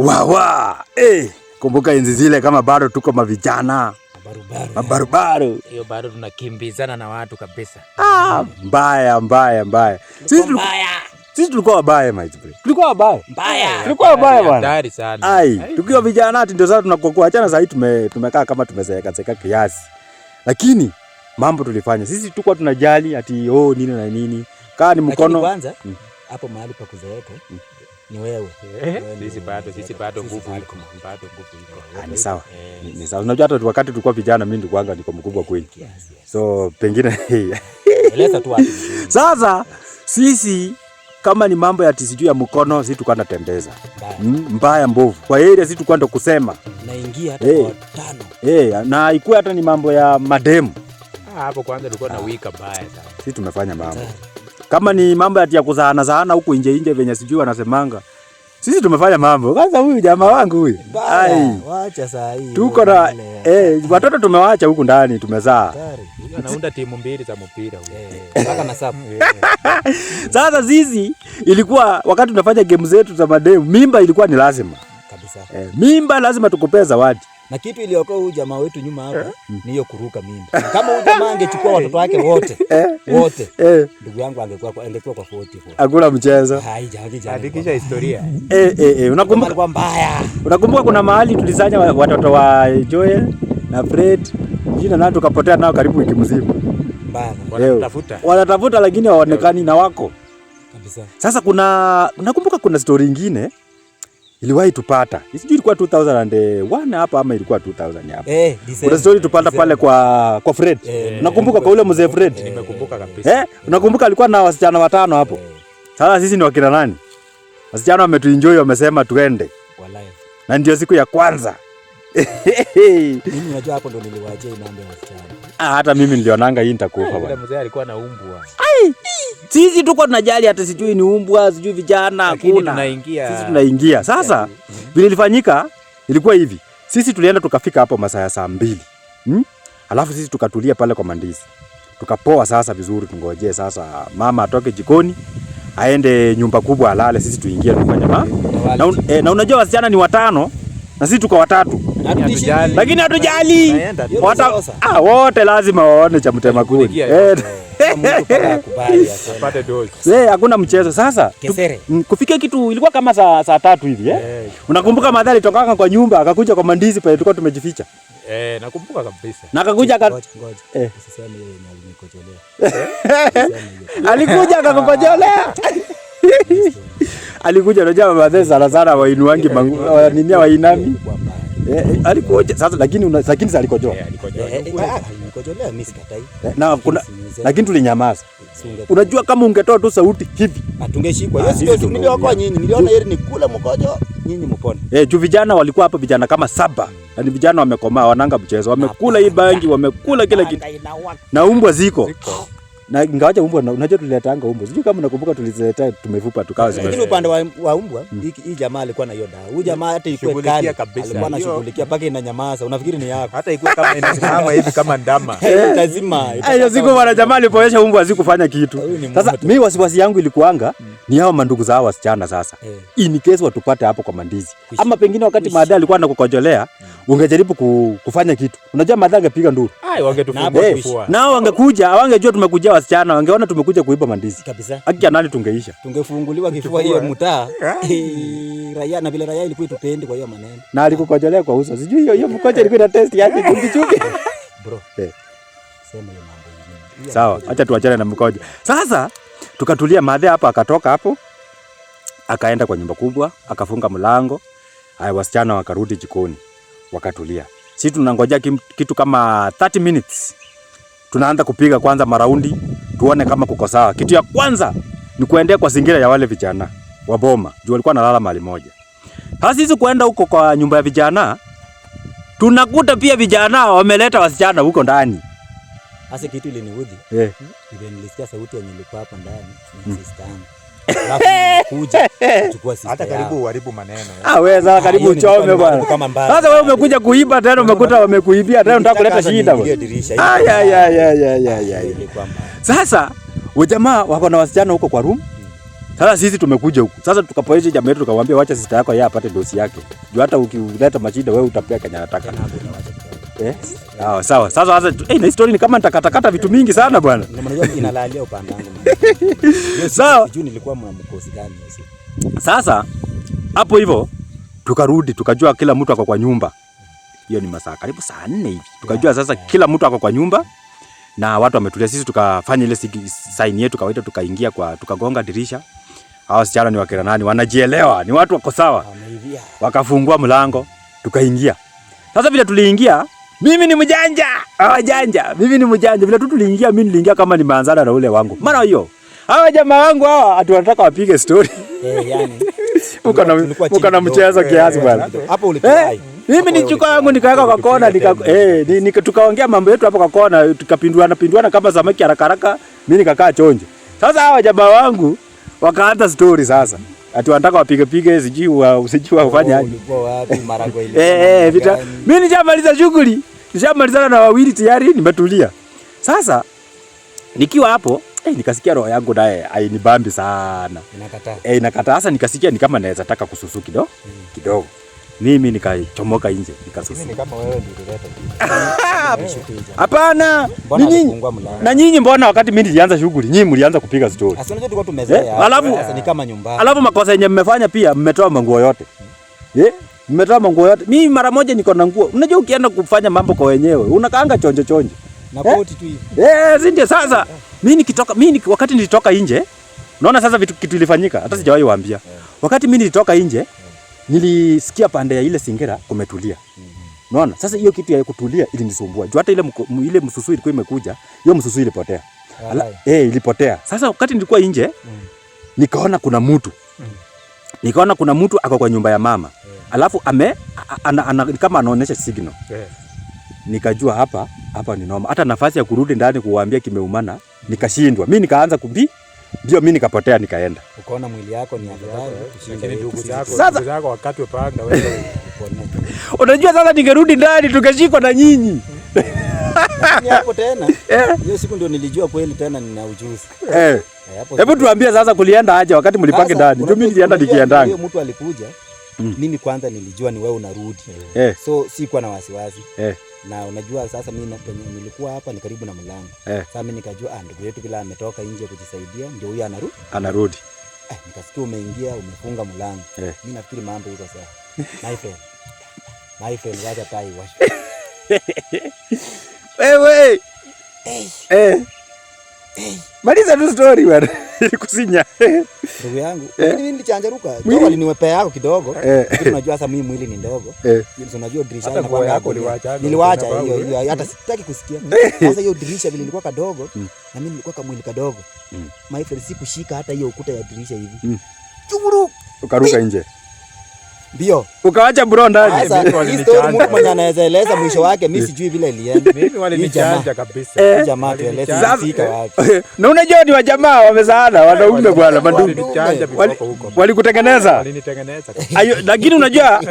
Wawa, kumbuka enzi zile kama bado tuko mavijana. Mabarubaru. Mabarubaru. Hiyo bado tunakimbizana na watu kabisa. Ah, mbaya mbaya mbaya. Mbaya. Sisi tulikuwa wabaya, my friend. Tulikuwa wabaya. Mbaya. Tulikuwa wabaya, bwana. Hatari sana. Ai, tukiwa vijana ati ndio sasa tunakokuwa. Achana sasa hivi tumekaa kama tumezeeka zeeka kiasi. Lakini mambo tulifanya. Sisi tulikuwa tunajali ati oh nini na nini. Kaa ni Lakini mkono. kwanza hapo mahali pa kuzeeka ni wewe. Eh, Wewe ndio sisi bado sisi umezeeka. bado Sisi nguvu bado. iko. Bado nguvu iko. Ah, ni sawa. Ni sawa. Unajua hata wakati tulikuwa vijana mimi nilikuwa niko mkubwa kweli. Yes. So pengine Eleza tu watu vizuri. Sasa sisi kama ni mambo ya sijui ya mkono sisi tulikuwa tunatembeza. Mbaya. Mbaya mbovu. Kwa area sisi tulikuwa ndo kusema. Naingia hata Eh. kwa tano. Na ikuwe hata ni mambo ya mademu. Ah, hapo kwanza tulikuwa na wika mbaya sana. Sisi tumefanya mambo. Kama ni mambo ya kuzaana zaana huku nje nje venye sijui wanasemanga. Sisi tumefanya mambo. Kwanza huyu jamaa wangu huyu. Mbaya. Ai. Wacha saa hii. Tuko na watoto tumewacha huku ndani tumezaa. Hatari. Huyu anaunda timu mbili za mpira huyu. Mpaka na sapu. Sasa sisi ilikuwa wakati tunafanya game zetu za mademu, mimba ilikuwa ni lazima. Kabisa. Mimba lazima tukupee zawadi. Na kitu iliokoa huyu jamaa wetu nyuma hapa ni hiyo kuruka mimba. Kama huyu jamaa angechukua watoto wake wote wote, ndugu yangu angekuwa kwa 44. Hakuna mchezo. Haija. Andikisha historia. Unakumbuka Alikuwa mbaya. Unakumbuka kuna mahali tulisanya watoto wa Joel na Fred jina nao tukapotea nao karibu wiki mzima. Mbaya Wanatafuta. Wanatafuta lakini hawaonekani na wako. kabisa. Sasa kuna nakumbuka kuna story ingine iliwahi tupata. Sijui ilikuwa 2001 hapa ama ilikuwa 2000 hapa. December. Kuna story tupata pale kwa Fred. Unakumbuka kwa ule mzee Fred? Nimekumbuka kabisa. Unakumbuka alikuwa na wasichana watano hapo. Sasa sisi ni wakina nani? Wasichana wametuenjoy wamesema tuende. Wallahi. Na ndio siku ya kwanza. Mimi unajua hapo ndo niliwaachia hii mambo ya wasichana. Ah, hata mimi nilionanga hii nitakufa Yule bwana. mzee alikuwa na umbwa. Sisi tuko tunajali hata sijui ni umbwa, sijui vijana, Lakini hakuna. tunaingia. Sisi tunaingia. Sasa vile ilifanyika ilikuwa hivi. Sisi tulienda tukafika hapo masaa ya saa 2. Alafu sisi tukatulia pale kwa mandizi. Tukapoa sasa vizuri, tungojee sasa mama atoke jikoni aende nyumba kubwa alale, sisi tuingie tufanye ma. Na unajua wasichana ni watano na sisi tuko watatu. Hatujali. Lakini hatujali. Tunaenda tu. Sasa. Wote lazima waone cha mtema kuni. Kuingia Kama mtu pale akubali aseme. Apate dozi. Hakuna mchezo sasa. Kesere. Kufikia kitu ilikuwa kama saa 3 hivi eh. Unakumbuka madhali alitokanga kwa nyumba akakuja kwa mandizi pale tulikuwa tumejificha. Nakumbuka kabisa. Na akakuja Ngoja, ngoja. Usiseme hiyo yenye alinikojolea. Usiseme hiyo. Alikuja akakukojolea. Alikuja, unajua madhali sana sana wainuangi nini wainami. Ilikuwa mbaya. Alikuja sasa lakini sasa alikojoa. Alikojoa. Alikojolea mimi sikatai. Na kuna Lakini lakini tulinyamaza. Unajua kama ungetoa tu sauti hivi. Hatungeshikwa. Ah, Hiyo sisi sio tungeumia. niliokoa nyinyi. Niliona heri nikule mkojo, nyinyi mpone. Juu vijana walikuwa hapo vijana kama 7. Na ni vijana wamekomaa wananga mchezo. Wamekula hii bangi, wamekula kila kitu. Na umbwa ziko. Ziko. Na ingawaje umbwa unajua tuliletanga umbwa. Sijui kama unakumbuka tulizileta tumefupa tukawa Lakini zime. upande wa umbwa hii jamaa alikuwa na hiyo dawa. Huyu jamaa hata ikuwe Shughulikia kali kabisa. alikuwa anashughulikia mpaka inanyamaza. Unafikiri ni yako? Hata ikuwe kama inasimama hivi kama ndama. Lazima. Hiyo siku bwana jamaa alipoonyesha umbwa hazikufanya kitu. Huyu ni Sasa moto. mimi wasiwasi yangu ilikuanga ni hao mandugu za hao wasichana sasa. In case watupate hapo kwa mandizi. Ama pengine wakati madha alikuwa anakukojolea, ungejaribu kufanya kitu. Unajua madha angepiga nduru. Ai, wangetufungua Na kifua. Nao wangekuja, hawangejua tumekujia wasichana, wangeona tumekuja kuiba mandizi. Kabisa. Haki ya nani tungeisha? Tungefunguliwa kifua hiyo mtaa. Raia na vile raia ilikuwa itupendi kwa hiyo maneno. Na alikukojolea kwa uso. Sijui hiyo mkojo ilikuwa ina test yake chumvi chumvi. Bro. Sema hiyo mambo ingine. Sawa, acha tuachane na mkojo. Sasa tukatulia, madhe hapo akatoka hapo akaenda kwa nyumba kubwa, akafunga mlango. Haya, wasichana wakarudi jikoni wakatulia. Sisi tunangojea kitu kama 30 minutes. Tunaanza kupiga kwanza maraundi tuone kama kuko sawa. Kitu ya kwanza ni kuendea kwa zingira ya wale vijana wa boma, juu walikuwa wanalala mahali moja. Sasa sisi kuenda huko kwa nyumba ya vijana, tunakuta pia vijana wameleta wasichana huko ndani. Sasa kitu iliniudhi. Vile nilisikia sauti yenye ilikuwa hapo ndani ni sister yangu. Alafu nimekuja kuchukua sister Hata yao. karibu uharibu maneno. Ah, wewe sasa karibu hiyo nilikuwa uchome bwana. nimeharibu kama mbaya. Sasa wewe umekuja kuiba tena umekuta wamekuibia tena unataka kuleta Nilitaka shida niingie bwana. dirisha. Ay ay ay ay ay ay ay. Ilikuwa mbaya. Sasa wajamaa wako na wasichana huko kwa room. Sasa sisi tumekuja huku. Sasa tukapoesha jamaa yetu tukamwambia wacha sister yako yeye apate dosi yake. Juu hata ukileta mashida wewe utapea kenye anataka. Tena hapo utawacha kidogo. Eh? Sawa sawa. Sasa sasa na hii story ni kama nitakatakata vitu mingi sana bwana. Ndio maana unajua inalalia upande wangu. Hiyo siku Sawa. sijui nilikuwa mkosi gani hiyo siku. Sasa hapo hivyo tukarudi tukajua kila mtu ako kwa nyumba. Hiyo ni masaa karibu saa 4 hivi. Tukajua sasa kila mtu ako kwa nyumba na watu wametulia. Sisi tukafanya ile sign yetu kawaida, tukaingia kwa tukagonga dirisha. Hawa wasichana ni wakina nani, wanajielewa, ni watu wako sawa. Wameivia. Wakafungua mlango tukaingia. Sasa vile tuliingia, mimi ni mjanja, hawa janja, mimi ni mjanja. Vile tu tuliingia, mimi niliingia kama nimeanzana na ule wangu. Mara hiyo hawa jamaa wangu hawa ati wanataka wapige story. Eh, yani. Uko na Tulikuwa chini uko na kidogo. mchezo kiasi bwana. Hapo ulifurahi. Mimi Hapo nichukua yangu ulifurahi. nikaweka kwa kona nika, tukaongea mambo yetu hapo kwa kona, tukapinduana pinduana kama samaki haraka haraka, mimi nikakaa chonjo. Sasa hawa jamaa wangu wakaanza story sasa. Ati wanataka wapige pige sijui wafanye Oh, aje. ulikuwa wapi Maragwe ilikuwa namna Vita. gani? Mimi nishamaliza shughuli. Nishamalizana na wawili tayari nimetulia. Sasa nikiwa hapo nikasikia roho yangu naye hainibambi sana. Inakataa. Inakataa. Sasa nikasikia ni kama naweza taka kususu kidogo kidogo. Mimi nikachomoka nje nikasusu. Mimi ni kama wewe ndio ulileta. Nimeshuku hiyo jamaa. Hapana, Mbona ni nyinyi. alifungua mlango? Na nyinyi mbona wakati mimi nilianza shughuli, nyinyi mlianza kupiga story. Asi unajua tulikuwa tumezoea. Sasa ni kama nyumbani. Alafu makosa yenye mmefanya pia mmetoa manguo yote. Mmetoa manguo yote. Mimi mara moja niko na nguo. Unajua ukienda kufanya mambo kwa wenyewe, unakaanga chonjo chonjo. Na koti tu hivi. Si ndio sasa. Mimi nikitoka wakati nilitoka nje, unaona sasa vitu kitu ilifanyika, hata sijawahi waambia. Wakati mimi nilitoka nje, nilisikia pande ya ile singira kumetulia. Unaona? Sasa hiyo kitu ya kutulia ilinisumbua. Juu hata ile msusu ilikuwa imekuja, hiyo msusu ilipotea. Walai. Ilipotea. Sasa wakati nilikuwa nje, nikaona kuna mtu. Nikaona kuna mtu ako kwa nyumba ya mama. Alafu ame kama anaonyesha signal. Nikajua hapa hapa ni noma. Hata nafasi ya kurudi ndani kuwaambia kimeumana nikashindwa. Mimi nikaanza kumbi ndio mimi nikapotea nikaenda. Ukaona mwili yako ni afadhali kushinda Lakini yetu ndugu sisi zako, Sasa- ndugu zako wakatwe panga wewe. tupone. Unajua sasa ningerudi ndani tungeshikwa na nyinyi. Lakini hapo tena hiyo siku ndio nilijua kweli tena nina ujuzi. Hapo Hebu tuambie sasa kulienda aje wakati mlipaki Sasa, ndani. Ndio mimi nilienda unajua nikiendanga. Huyo mtu alikuja, mimi kwanza nilijua ni wewe unarudi. So sikuwa na wasiwasi. Na unajua sasa mimi penye nilikuwa hapa ni karibu na mlango. Sasa mimi nikajua ndugu yetu bila ametoka nje kujisaidia ndio huyo anarudi. Anarudi. Nikasikia umeingia umefunga mlango. Mimi nafikiri mambo iko sawa. My friend. My friend, wacha tai washe. Wewe. Maliza tu story bwana. Ilikusinya. Ndugu yangu, lakini mimi nilichanjaruka. Ndio aliniwepea yako kidogo. Lakini unajua sasa mimi mwili ni ndogo. So unajua dirisha Hata inakuwa nguo yako ndogo. uliwacha. Niliwacha hiyo hiyo hata sitaki kusikia. Sasa hiyo dirisha vile ilikuwa kadogo na mimi nilikuwa kamwili kadogo. My friend, sikushika hata hiyo ukuta ya dirisha hivi. Churu. Ukaruka nje. Ndio. Ukawacha bro ndani. Sasa mimi hii walinichanja. story mtu mwenye anaweza eleza mwisho wake mimi sijui vile ilienda. Mimi walinichanja kabisa. Hii jamaa tueleze Walinichanja. ilifika wapi. Na unajua ni wajamaa wamezaana wanaume bwana mandugu. Walinichanja viboko huko. Walikutengeneza. Walinitengeneza. Ayo, lakini unajua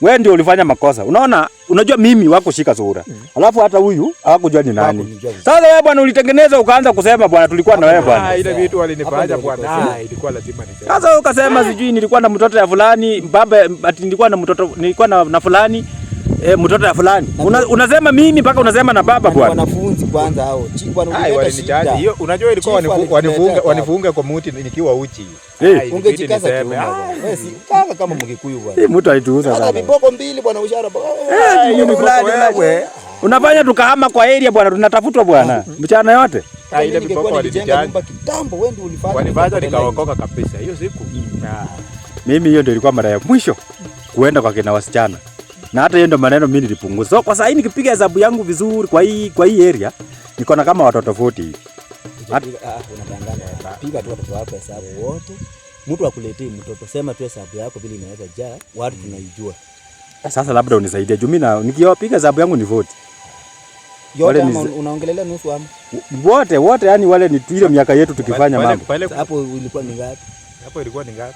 wewe ndio ulifanya makosa. Unaona, unajua mimi wako shika sura. Alafu hata huyu hawakujua ni nani. Hawakunijua vizuri. Sasa wewe bwana ulitengeneza ukaanza kusema bwana tulikuwa na wewe bwana. Ile vitu walinifanya Hapo ndio bwana, ulikosea. ilikuwa lazima niseme. Sasa wewe ukasema sijui nilikuwa na mtoto ya fulani, baba ati nilikuwa na mtoto nilikuwa na fulani mtoto ya fulani. Unasema mimi mpaka unasema na baba Na ni bwana. wanafunzi kwanza hao. Bwana Ai, ulileta walinichanja. shida. Hiyo unajua ilikuwa Chifu alituletea tabu. wanifunge kwa muti nikiwa uchi. Ilibidi Ungejikaza niseme, kiuno bwana. Wewe si kaka kama Mkikuyu bwana. Hii mtu alituuza Hata sana. viboko mbili bwana ushara. Mimi fulani wewe. Unafanya tukahama kwa area bwana, tunatafutwa bwana. Mchana yote. Ile Ningekuwa viboko nilijenga walinichanja. nyumba kitambo, wewe ndio ulifanya. Walifanya nikaokoka kabisa hiyo siku. Mimi hiyo ndio ilikuwa mara ya mwisho kuenda kwa kina wasichana. Na hata hiyo ndio maneno mimi nilipunguza. So kwa sasa nikipiga hesabu yangu vizuri kwa hii area niko na kama watoto 40 hivi. Unadanganya. Piga tu watoto wako hesabu wote. Mtu akuletee mtoto, sema tu hesabu yako vile inaweza jaa, watu tunaijua. Sasa labda unisaidie juu mimi na nikipiga hesabu yangu ni 40. Yote Wale ama ni unaongelelea nusu ama? Wote wote yani wale ni ile miaka yetu tukifanya mambo. Pale Hapo ilikuwa ni ngapi? hapo ilikuwa ni ngapi?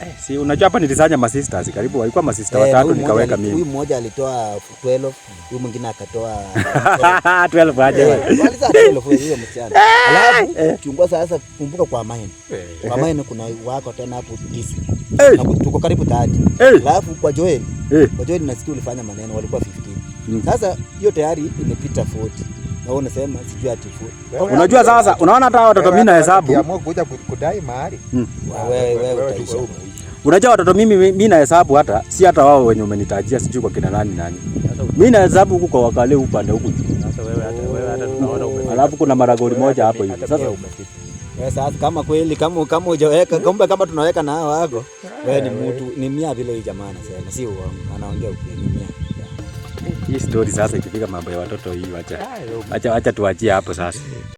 Eh, si unajua hapa nilisanya masisters karibu walikuwa masista Eh, na watatu huyu mmoja nikaweka huyu mimi. mmoja alitoa 12, huyu mwingine akatoa 12 aje. Eh, walizaa 12 huyo msichana. Alafu chungua sasa, kumbuka kwa Maina. Kwa Maina kuna wako tena hapo 9. Eh. Na tuko karibu 30. Eh. Alafu kwa Joel, Eh. kwa Joel nasikia ulifanya maneno walikuwa 15. Mm. Sasa hiyo tayari imepita 40. Na wewe unasema sijui ati 40. Unajua sasa, unaona hata watoto mimi nahesabu. Ukiamua kuja kudai mahari. Wewe utaisha. Unajua watoto mimi nahesabu hata si hata wao wenye umenitajia sijui kwa kina nani nani. Mimi nahesabu huku kwa wakale upande huku juu. Sasa wewe hata tunaona umefika. Alafu kuna maragoli moja hapo hivi. Hata Sasa pia umefika. Wewe sasa kama kweli kama hujaweka kumbe kama tunaweka na hao wako, wewe ni mtu ni mia vile hii jamaa anasema, si uongo, anaongea ukweli ni mia. Hii story sasa ikifika mambo ya watoto hii wacha. Ah, wewe Acha tuachie hapo sasa.